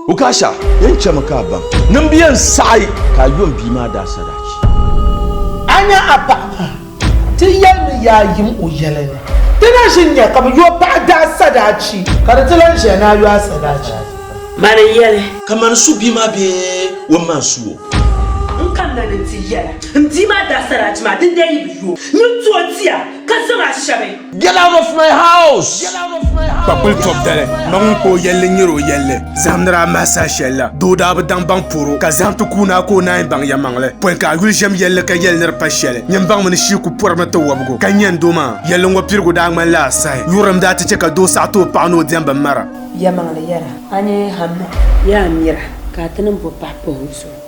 Okasha, yɛn chɛmi ka a baŋ ni m bi yɛn saɣi ka a yo m bia maa daa sadaachi. A nya a paɣa maa, ti yɛlimi yaa yim o yɛla ni. Ti na ʒi n-nya ka bɛ yo paɣa daa sadaachi, ka di ti lan ʒiya ni a yo a sadaachi. Mani n-yɛli. Ka mani su bia maa bee o ma n-su o? N kamina ni n ti yɛla m bia maa daa sadaachi maa, dindee yi bi yo, nyin ti o tia ka zaŋ a shɛbi. Get out of my house! Kpakpuli tɔbu dali, ma ŋun ka o yɛlli nyari o yɛlli. Zahim ni daa mahi saha shɛli la, doo daa bi daŋ baŋ pɔro, ka zahim ti kuui naa ka o naai baŋ yɛlimaŋli. Pɔi ka a yuli ʒiɛm yɛlli ka yɛli ni di pa shɛli, nyin baŋmi ni shii ku pɔrimi ti wɔbigu ka nya n doo maa. Yɛlli ŋɔ pirigu daa ŋmanila asahi. Yurilim daa ti chɛ ka doo saɣi ti o paɣa ni o diɛm bimmara. Yɛlimaŋli yɛra, a ni hamma yaa mira ka a ti niŋ bo pahi pahi o zuɣu.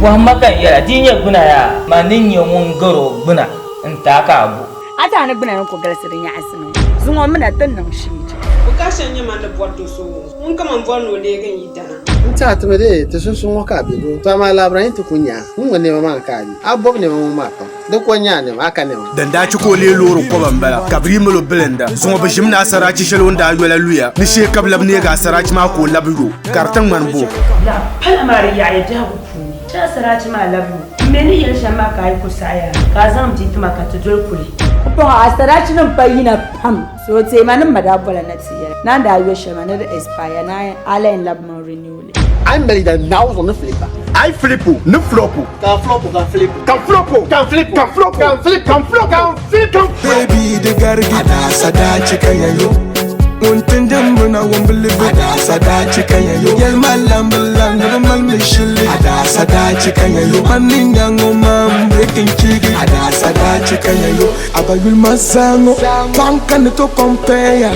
Bɔhimma ka n yɛra, di yi nyɛ gbuna yaa, man ni nyɛ ŋun gar o gbuna n-ti a ka a gu. A zaa ni gbuna ni ku galisi di nyaɣisimi. Zuŋɔ mi na ti niŋ shiiji. Okasha n-nyɛ man ni bɔri do so ŋɔ. Ŋun ka man bɔri ni o leegi n yidana. N tiɛha ti mi dee ti sunsuun ŋɔ ka a be doo, to amaa labira yi ti ku nya a ŋun ŋɔ nɛma maa ka a be. A bɔbi nɛma ŋɔ maa pam, di ko nya a nɛma, a ka nɛma. Din daa chɛ ka o leei loori kɔba m-bala, ka bɛ dii mal o bilinda. Zuŋɔ bɛ ʒimi ni asaraachi shɛli o ni daa yola luya ni shee ka bɛ labi neegi asaraachi maa ka o labi yo, ka di ti ŋmani bo. Laɣ pala maa di yaɣiya biɛhigu puuni. Chɛ asaraachi maa labi yo. M mi ni yɛli shɛm maa ka a yi ku saɣi yaa, ka a zaŋ m bia ti ma ka ti doli kuli. Pumpɔŋɔ asaraachinim pa yina pam. So teema ni ma daa bola na ti yɛli ni a ni daa yo shɛli maa ni di expire ni a lahi labi mi renew li. A yi mali dan Naawuni zuɣu ni filipa. A yi filipu ni flɔpu. Ka flɔpu ka filipu. Ka flɔpu ka filipu ka flɔpu ka filipu ka flɔpu ka filipu. Baby di garigi Adaasa daachi ka ya yo Ŋun tindi muna ŋun bi libi Adaasa daachi ka ya yo Yɛlima lambi lam ni bi mali mi shili Adaasa daachi ka ya yo Man ni nya ŋɔ maa m breaking chiigi Adaasa daachi ka ya yo A ba yuli ma zaa ŋɔ Paɣa n ka ni to compare ya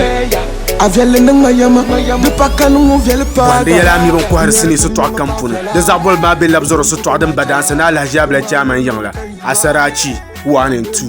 A viɛlli ni ŋma yɛma Di pa kani ŋun viɛlli Bɔhim di paaga yɛla a mi bin kɔhiri sinii sitɔɣu kam puuni. Di zaɣ boli maa be labzɔri sitɔɣu din ba daansi ni alahiʒiabila chairman yiŋ la, Asaraachi 1 and 2.